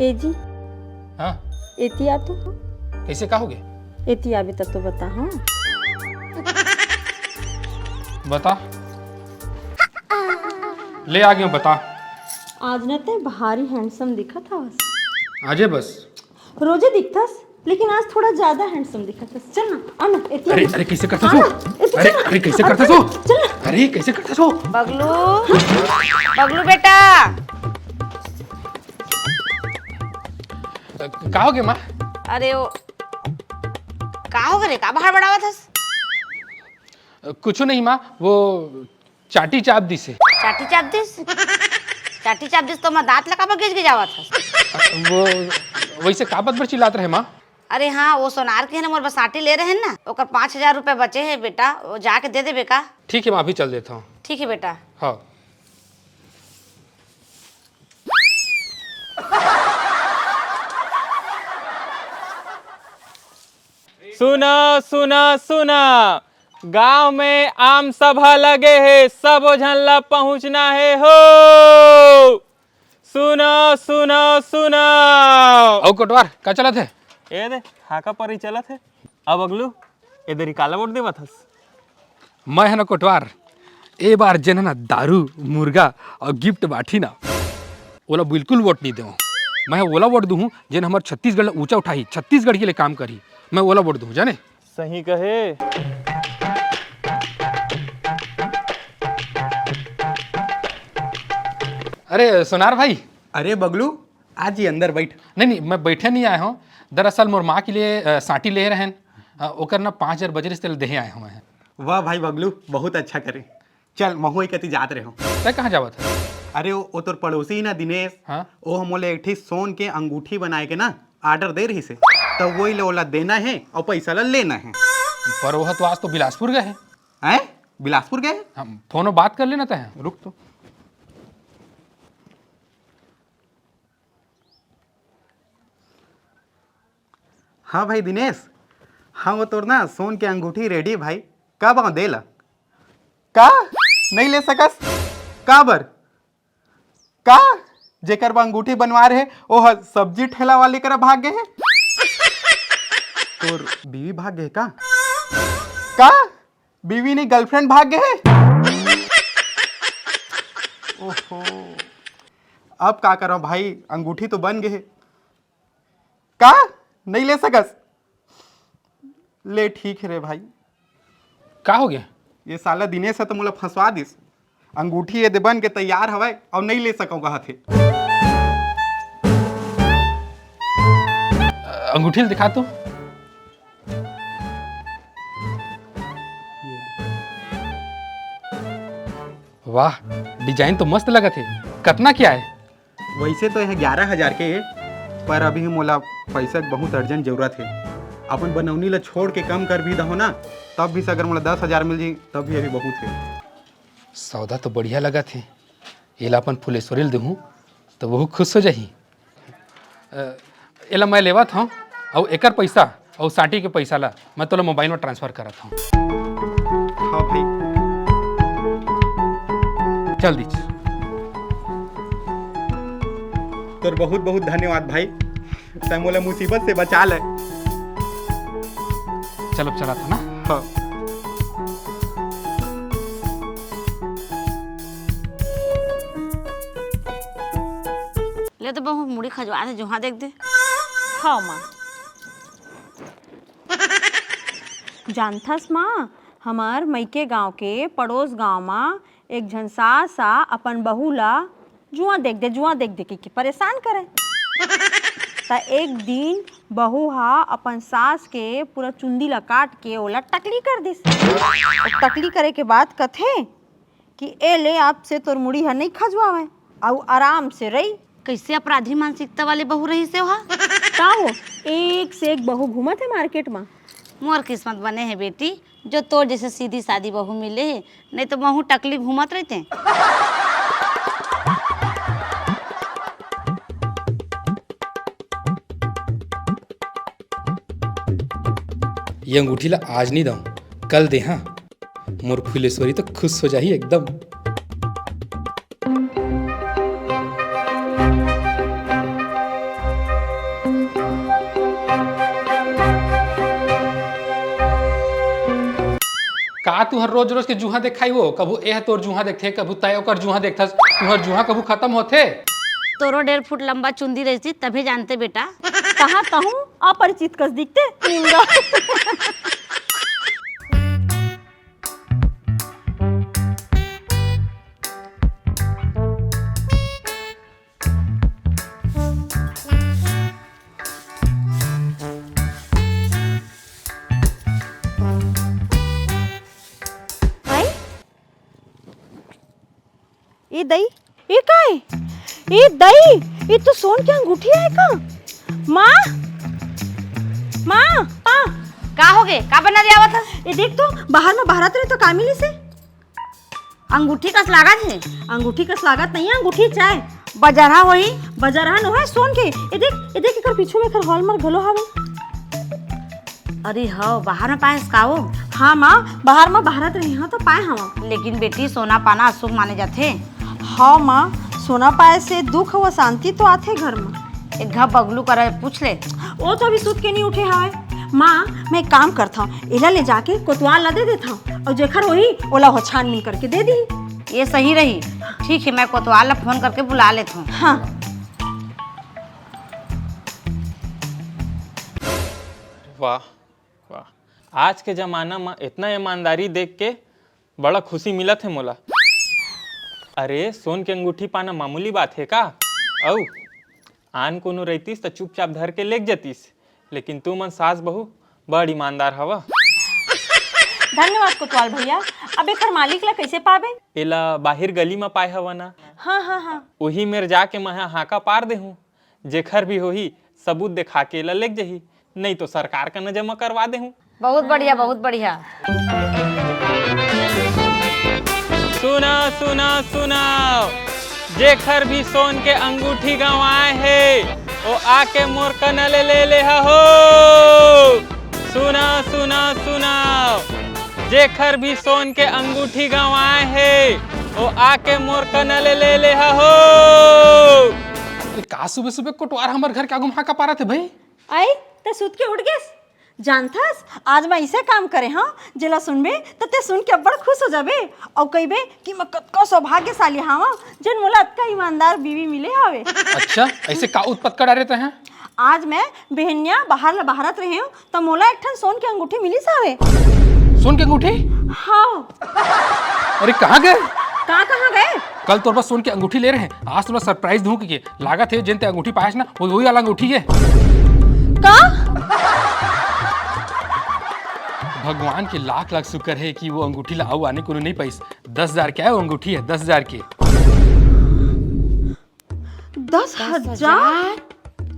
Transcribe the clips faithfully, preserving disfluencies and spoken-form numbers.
ए जी। हाँ। एती आ तो। कैसे, का हो गया? एती आबे त तो बता। हाँ, बता। ले आ गया, बता। आज ना ते भारी हैंडसम दिखत हवस। आजे बस। रोजे दिखथस, लेकिन आज थोड़ा ज्यादा हैंडसम दिखत हस। चल ना, आ ना, एती आ अरे ना। अरे, कैसे करता आ सो? ना, एती अरे चल ना। अरे, कैसे आ, करता चल सो? ना, चल ना। अरे, कैसे करता सो? बगलू, बगलू बेटा। का हो गया माँ? अरे वो का हो गया रे, का बाहर बड़ावत हस? कुछ नहीं माँ, वो चाटी चाप दिस हे। चाटी चाप दिस? चाटी चाप दिस तो मैं दांत लगा पर गिज गिजावत हस। वो वैसे का बात बर चिल्लात रहे माँ? अरे हाँ, वो सोनार के है ना, मोर बसाटी ले रहे हैं ना, ओकर पाँच हजार रुपए बचे हैं बेटा, वो जाके दे देबे का? ठीक है माँ, अभी चल देता हूँ। ठीक है बेटा। हाँ। सुना, सुना, सुना, गांव में आम सभा लगे हे, सबो झन ला पहुंचना हे हो। सुना, सुना, सुना। अउ कोटवार, का चलत हे? ए दे, हाका परी चलत हे। अब अगलू, ए दे काला वोट देवत हस? मैं है ना कोटवार, ए बार जेन है ना दारू, मुर्गा और गिफ्ट बांटी ना, ओला बिल्कुल वोट नहीं देवं। मैं ओला वोट दूहूँ जेन हमर छत्तीसगढ़ ला ऊंचा उठाही, छत्तीसगढ़ के लिए काम करही। मैं ओला वोट दूहूँ, जाने? सही कहे। अरे सोनार भाई। अरे बगलू, आज ही अंदर बैठ। नहीं नहीं, मैं बैठे नहीं आया हूँ। दरअसल मोर माँ के लिए अ, साटी ले रहन, अ, ओकर ना पाँच हजार बजरिस, तेला देहे आया हूँ मैं। वाह भाई बगलू, बहुत अच्छा करे। चल, महू एक कति जात रहे हो। तै कहाँ जावत है? अरे, वो, वो तोर पड़ोसी ही ना, दिनेश। हाँ? वो हमोला एक ठी सोन के अंगूठी बनाए के ना ऑर्डर दे रही से, तो वही ले ओला देना है और पैसा ला लेना है। पर वो तो आज तो बिलासपुर गए हैं। हैं? बिलासपुर गए? हम फोनो बात कर लेना तै। रुक तो। हाँ भाई दिनेश, हाँ, वो तोर ना सोन के अंगूठी रेडी भाई, कब आऊँ दे ला? का? नहीं ले सकस? का बर? का? जेकर बा अंगूठी बनवा रहे, ओह सब्जी ठेला वाले करा भाग गए है। तोर बीवी भाग गए का? का? बीवी नहीं, गर्लफ्रेंड भाग गए है। ओहो, अब का करो भाई, अंगूठी तो बन गए है। का? नहीं ले सकस? ले ठीक है रे भाई। का हो गया? ये साला दिनेश है तो मोला फंसवा दिस। अंगूठी ये दे बन के तैयार हवय और नहीं ले सकव कहत हे। अंगूठी ल दिखा तो। वाह, डिजाइन तो मस्त लगत हे। कतना क्या है? वैसे तो यह ग्यारह हजार के हे, पर अभी मोला पैसा के बहुत अर्जेंट जरूरत हे। अपन बनौनी ला छोड़ के कम कर भी दहो ना, तब भी से अगर मोला दस हजार मिल जाही, तब भी अभी बहुत हे। सौदा तो बढ़िया लगत हे, एला अपन फुलेश्वरी ल देहूँ, तो वहू खुश हो जाही। अ, एला मैं लेवत हौं, अउ एकर पैसा अउ साटी के पैसा ला मैं तोला मोबाइल में ट्रांसफर करत हौं। हाँ भाई। चल दीच। तोर बहुत बहुत धन्यवाद भाई, तै मोला मुसीबत से बचा ले। चल अब चलत हौं ना। हाँ। ले तो बहू मुड़ी खजवा दे, जुहा देख दे। हाँ माँ। जानथस माँ, हमर मइके गांव के पड़ोस गांव म एक झन सास ह अपन बहू ला जुआ देख दे, जुआ देख दे कहिके परेशान करे। त एक दिन बहू ह अपन सास के पूरा चुंदी ला काट के ओला टकली कर दिस। अउ टकली करे के बाद कथे कि ए ले, अब से तोर मुड़ी ह नइ खजुआवय, अउ आराम से रही। कैसे अपराधी मानसिकता वाली बहू रहिस हे ओहा? का हो, एक से एक बहू घूमत हे मार्केट म। मोर किस्मत बने हे बेटी, जो तोर जैसे सीधी सादी बहू मिले हे, नहीं तो महू टकली घूमत रहते। ये अंगूठी ला आज नहीं दऊं, कल दे। हाँ, मोर फुलेश्वरी तो खुश हो जाही एकदम। का तुहर रोज रोज के जुहा देखाई वो? कभू एह तोर जुहा देखथे, कभू तय ओकर जुहा देखथस। तुहर जुहा कभू खत्म होथे? तोरो डेढ़ फुट लंबा चुंदी रहिस, तभे जानते बेटा। कहाँ तहूँ अपरिचित कस दिखते निमरा। आई? ए दई, ए काय? ए दई, ए तो सोन के अंगूठी आय का? माँ, माँ, माँ। का होगे? का बना ले आवत हस? ए देख तो, बाहर में बहारत रहे तो का मिलिस हे? अंगूठी कस लागत हे। अंगूठी कस लागत नहीं हे, अंगूठी चाय। बजरहा होही? बजरहा नोहे, सोन के। ए देख, ए देख, एकर पीछू में एकर hallmark घलो हावे। अरे हव, बाहर में पाएस का वो? हाँ माँ, बाहर में बहारत रहे हँव तो पाए हँव। लेकिन बेटी, सोना पाना अशुभ माने जाथे। हाँ माँ, सोना पाए से दुख व शांति तो आथे घर में। एक घा बगलू करा पूछ ले। ओ तो अभी सुत के नहीं उठे हवय। माँ, मैं एक काम करथव, एला ले जाके कोतवाल ला दे देथव, अउ जेखर होही, ओला ओह छानबीन करके दे दिही। ये सही रही। ठीक है, मैं कोतवाल ला फोन करके बुला लेथव। हाँ। वाह, वाह। आज के जमाना म इतना ईमानदारी देख के बड़ा खुशी मिलत हे मोला। अरे, सोन के अंगूठी पाना मामूली बात हे का? अउ आन कोनो रहितिस त चुपचाप धर के लेग जतिस, लेकिन तुमन सास बहू बड़ ईमानदार हव। धन्यवाद कोतवाल भैया। अब एखर मालिक ला कइसे पाबे? एला बाहिर गली म पाए हव ना। हाँ, हाँ, हाँ। उही मेर जाके मैं हा हाका पार देहूँ। जेखर भी होही, सबूत देखा के एला लेग जही, नहीं तो सरकार कना जमा करवा देहूँ। बहुत बढ़िया, बहुत बढ़िया। सुना, सुना, सुना, जेखर भी सोन के अंगूठी गंवाए हे, ओ आके मोर कना ले ले लेहा हो। सुना, सुना, सुना, जेखर भी सोन के अंगूठी गंवाए हे, ओ आके मोर कना ले ले लेहा हो। ए, का सुबह सुबह कोटवार हमर घर के आगू म हाका पारत हे भाई? आई, त सुत के उठ गेस? जानथस, आज मैं अइसे काम करे हँव, जेला सुनबे त ते सुन के अब्बड़ खुश हो जाबे, अउ कहिबे कि मैं कतका सौभाग्यशाली हवँ, जेन मोला अतका ईमानदार बीवी मिले हवे। अच्छा, अइसे का उत्पत करा रे तैं? आज मैं बिहनिया बाहर ल बहारत रहे हँव, त मोला एक ठन सोन के अंगूठी मिलिस हवे। सोन के अंगूठी? हाँ। अरे, कहाँ गए? का कहाँ गए? कल तोर बर सोन के अंगूठी ले रहे हँव, आज तोला surprise दूँ कहिके। लागत हे जेन तैं अंगूठी पाएस ना, वो वही वाला अंगूठी हे। का? भगवान के लाख लाख शुक्र हे कि वो अंगूठी ला अउ आने कोनो नहीं पाइस। दस हजार के हे वो अंगूठी, दस हजार के। दस हजार?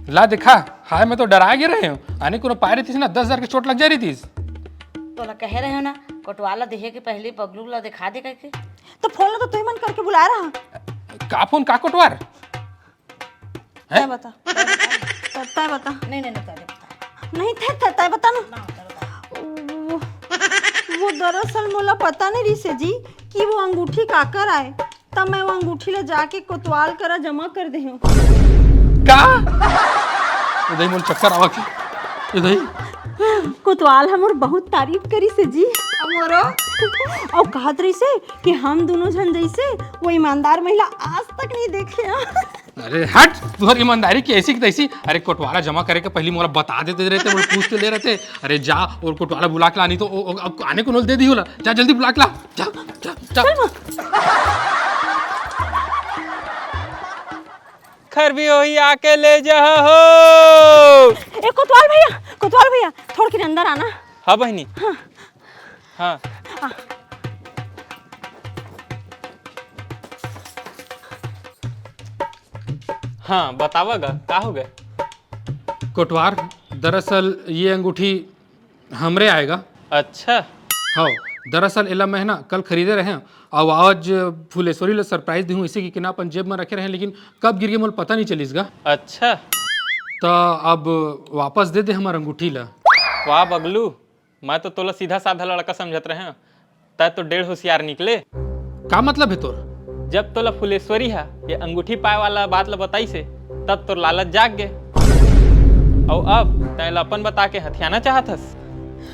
ला देखा, हाय, मैं तो डरा गे रहे हँव। आने कोनो पाए रहितिस ना, दस हजार के चोट लग जाए रहितिस। तोला कहे रहे हँव ना, कोटवाल ला देहे के पहिली बगलू ला देखा दे कहिके। त फोन ला तो तुही मन करके बुलाए रहा। का फोन, का कोटवार? हैं? तैं बता, तैं बता। नहीं, नहीं, नहीं, तैं बता। नहीं, तैं, तैं, तैं बता ना। ना, तैं बता। वो, वो दरअसल मोला पता नहीं रिहिस हे जी कि वो अंगूठी काकर आय। तब मैं वो अंगूठी ला जाके कोतवाल करा जमा कर देहूँ। का? ए दई, मोला चक्कर आवत हे। ए दई। कोतवाल ह मोर बहुत तारीफ करिस हे जी। अउ मोरो? अउ कहत रहिस हे कि हम दुनों झन जइसे वो ईमानदार महिला आज तक नहीं देखे हँव। अरे हट, तुहर ईमानदारी के ऐसी की तैसी। अरे, कोटवाला जमा करे के पहिली मोला बता देते रहते, मोला पूछ के ले रहते। अरे जा, अउ कोटवाला बुला के लानी तो ओ, ओ, अब आने कोनो ल दे दिही ओला। जा जल्दी बुला के ला। जा, जा, जा। चल माँ। खर भी वही आके ले जा हो। ए कोतवाल भैया, कोतवाल भैया, थोड़ के अंदर आना। हाँ बहिनी। हाँ। हाँ। आ। हाँ, बतावा गा, का हो गए? कोटवार, दरअसल ये अंगूठी हमरे आएगा। अच्छा। हाँ, दरअसल एला मैं ना कल खरीदे रहे हँव, अउ आज फुलेश्वरी ला surprise दिहूँ, इसे कि ना अपन जेब में रखे रहे, लेकिन कब गिर गे मोला पता नहीं चलिस गा। अच्छा। त अब वापस दे दे हमर अंगूठी ला। वाह बगलू, मैं तो तोला सीधा साधा लड़का समझत रहे हँव, तै तो डेढ़ होशियार निकले। का मतलब हे तोर? जब तोला फुलेश्वरी हा ये अंगूठी पाए वाला बात ला बताइस हे, तब तोर लालच जाग गे। अउ अब तै ला अपन बता के हथियाना चाहत हस?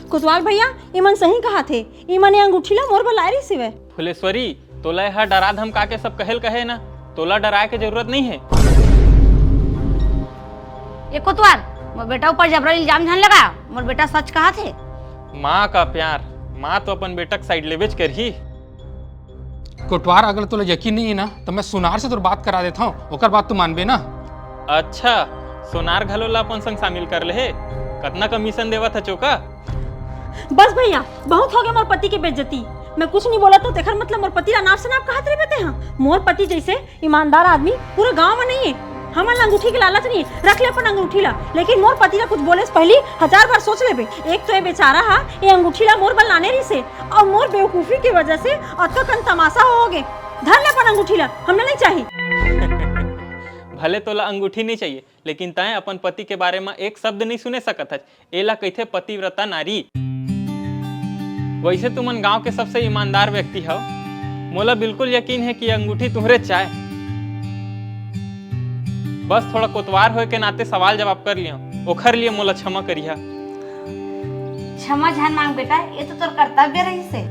कोतवाल भैया, इमन सही कहा थे। इमन ये अंगूठी ला मोर बर लाए रहिस हवय। फुलेश्वरी, तोला एहा डरा धमका के सब कहेल कहे ना, तोला डराए के जरूरत नहीं है। ए कोतवाल, मोर बेटा ऊपर जबरन इल्जाम झन लगा। मोर बेटा सच कहा थे। माँ का प्यार, माँ तो अपन बेटा के साइड लेबेच करही। कोटवार, अगर तोला यकीन नहीं है ना, तो मैं सोनार से तोर बात करा देता हूँ, ओकर बाद तू मानबे ना। अच्छा, सोनार घलो ला अपन संग शामिल कर ले हे। कतना कमीशन देवत ह चोका? बस भैया, बहुत हो गया मोर पति के बेइज्जती। मैं कुछ नहीं बोला तो तेखर मतलब मोर पति ला नाप से नाप कहत रहे ते हाँ। मोर पति जैसे ईमानदार आदमी पूरे गांव में नहीं है। हमन ला अंगूठी के लालच नहीं है, रख ले अपन अंगूठी ला, लेकिन मोर पति ला कुछ बोले से पहली हजार बार सोच लेबे। एक तो ये बेचारा हा ये अंगूठी ला मोर बर लाने रहिस हे, और मोर बेवकूफी की वजह से अतका कन तमाशा हो गए। धर ले अपन अंगूठी ला, हमला नहीं चाहिए। भले तोला अंगूठी नहीं चाहिए, लेकिन तैं अपन पति के बारे में एक शब्द नहीं सुने सकत हस। एला कहिथे पतिव्रता नारी। वैसे तुमन गांव के सबसे ईमानदार व्यक्ति हव, मोला बिल्कुल यकीन है कि अंगूठी तुहरे चाय। बस थोड़ा कोतवार होए के नाते सवाल जवाब कर लियो, ओखर लिए मोला क्षमा करिहा। क्षमा झन मांग बेटा, ये तो तोर कर्तव्य रहिस हे।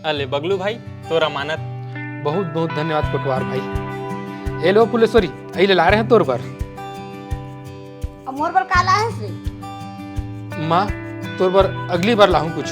अले बगलू भाई, तोर अमानत। बहुत बहुत धन्यवाद कोटवार भाई। ए लो फुलेश्वरी, अई ले ला रहे हैं तोर बर। अब मोर बर का लाए हस रे? माँ, तोर बर अगली बार लाहूँ कुछ।